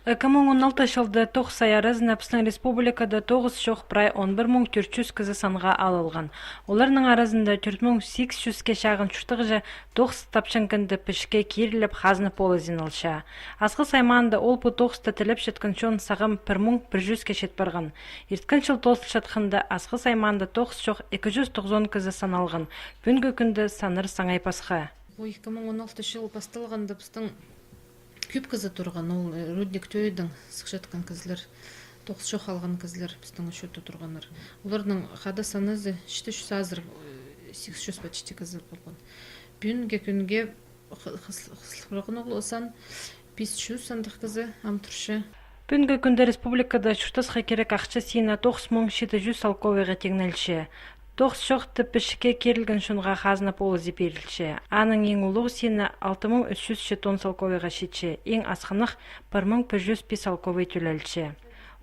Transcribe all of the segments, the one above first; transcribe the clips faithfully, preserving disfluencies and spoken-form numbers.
Ікі муң он алтынҷы чылда тоғыс ай аразында пістің республикада тоғыс чох прай он пір муң тӧрт чӱс кізі санға алылған. Оларның аразында тӧрт муң сигіс чӱске чағын чуртағҷы тоғыс тапчаң кінде пічікке киріліп, хазна полызын алча. Асхыс аймаанда ол пу тоғысты тілепчеткен чон сағам пір муң пір чӱске чит парған. Ирткен чыл тоозылчатханда Асхыс аймаанда тоғыс чох ікі чӱс тоғызон кізі саналған. Пӱӱнгі кӱнде саннар саңай пасха. Ол ікі муң он алтынҷы чыл пасталғанда пістің кӧп кізі турған, ол, э, рудник тӧӧйдең сыхчатхан кізілер, тоғыс чох алған кізілер пістің учётта турғаннар. Оларның хада саназы читі чӱс азыр, э, сигіс чӱс почти кізі полған. Пӱӱнгі кӱнге хы-, хыс-, хысылғаннар ол сан пис чӱс андағ кізі ам турча. Пӱӱнгі кӱнде республикада чуртасха кирек ахча сині тоғыс муң читі чӱс салковайға теңнелче. Тоғыс чох тіп пічікке кирілген чонға хазна полызы пирілче. Аның иң улуғ сині алты муң ӱс чӱс читон салковайға читче, иң асхынах пір муң пір чӱс пис салковай тӧлелче.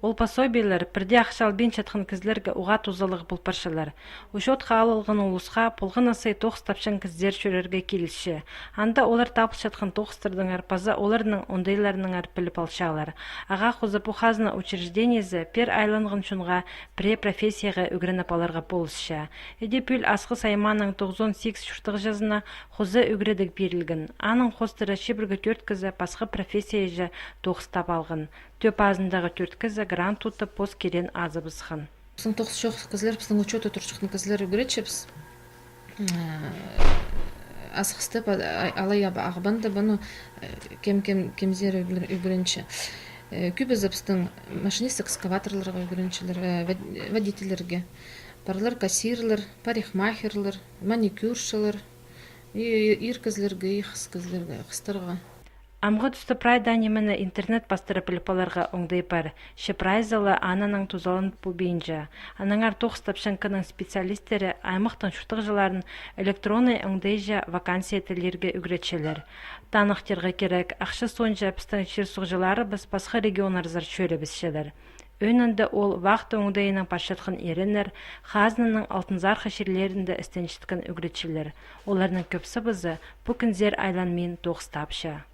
Ол пособиелер пірдее ахча албинчатхан кізілерге уғаа тузалығ пол парчалар. Учётха алылған улусха полған на сай тоғыс тапчаң кізілер чӧрерге килісче. Анда олар табылчатхан тоғыстардаңар паза оларның оңдайларынаңар піліп алчалар. Ағаа хоза пу хазна учреждениезі пеер айланған чонға пірее профессияға ӱгреніп аларға полысча. Іди пӱӱл Асхыс аймааның тоғызон сигіс чуртағҷызына хоза ӱгредіг пирілген. Аның хоостыра чибіргі тӧрт кізі пасха профессияҷа тоғыс таап алған. Тӧӧ пазындағы тӧрт кізі грант тутып, пос киреен азыбысхан. Пістің тоғыс чох кізілер, пістің учётта турчатхан кізілер ӱгретчебіс. Э, Асхыста па-, а-, алай аба-, Ағбанда ба, ну, э, кем, кем, кемзер ӱгренче. Э, кӧбізі пістің машинист-экскаваторларға ӱгренчелер, э, вод-, водительлерге. Парлар кассирлар, парикмахерлар, маникюршылар. И, и ир кізілерге, и хыс кізілерге, хыстарға. Амғы туста прай даа нимені интернет пастыра піліп аларға оңдай пар, че прайзы ла анаң тузаланып полбинча. Аннаңар тоғыс тапчаң кіннің специалисттері аймахтың чуртағҷыларын электроннай оңдайҷа вакансия тілирге ӱгретчелер. Таныхтирға кирек, ахча соонҷа пістің чир-суғҷыларыбыс пасха регионнарзар чӧрібісчелер. Ӧӧнінде ол вахта оңдайынаң парчатхан иреннер, хазнаның алтынзархы чирлерінде істенчеткен ӱгретчілер. Оларның кӧбізі пу кінзер айланмин тоғыс тапча.